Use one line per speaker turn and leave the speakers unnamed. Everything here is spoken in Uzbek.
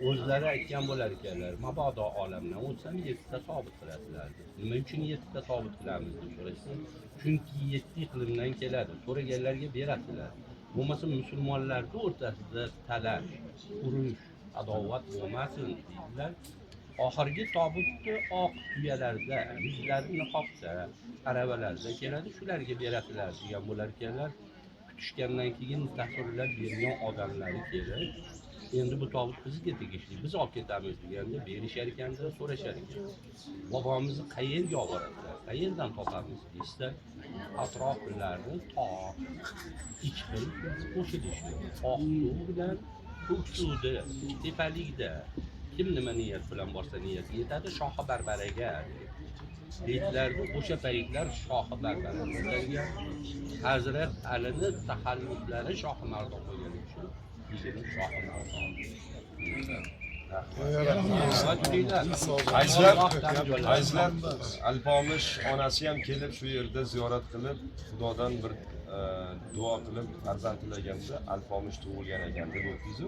O'zlari aytgan bo'lar ekanlar, mabodo olamdan o'tsam, yettita tobut qilasizlar deb. Nima uchun yettita tobut qilamiz deb so'rashsa, chunki yetti iqlimdan keladi, so'raganlarga berasizlar. Bo'lmasa musulmonlarni o'rtasida talash, urush, adovat bo'lmasin deydilar. Oxirgi tobutni oq tuyalarda, yuzlari niqobda, aravalarda keladi, shularga berasizlar degan bo'lar ekanlar. Kutishgandan keyin tasvirlab bergan odamlari kelib, endi bu tobut bizga tegishli, biz olib ketamiz deganda berishar ekanda, so'rashar ekan, bobomizni qayerga olib boradilar, qayerdan topamiz desa, atroflarni tog', ikki xil qo'shilishi, oq suv bilan ko'k suvni tepalikda, kim nima niyat bilan borsa, niyatiga yetadi, Shohi Barbaraga deydilardi. O'sha paytlar Shohi Barbara ko'targan Hazrat Alini taxalluslari Shohi Mardon bo'lgani uchun yig'inib Shohi Mardon. Rahmat, yuringlar.
Azizlar,
Allohdan jo'lar.
Azizlar, Alpomish onasi ham kelib shu yerda ziyorat qilib, Xudodan bir duo qilib, farzand tilaganda Alpomish tug'ilgan ekan deb o'tdizu.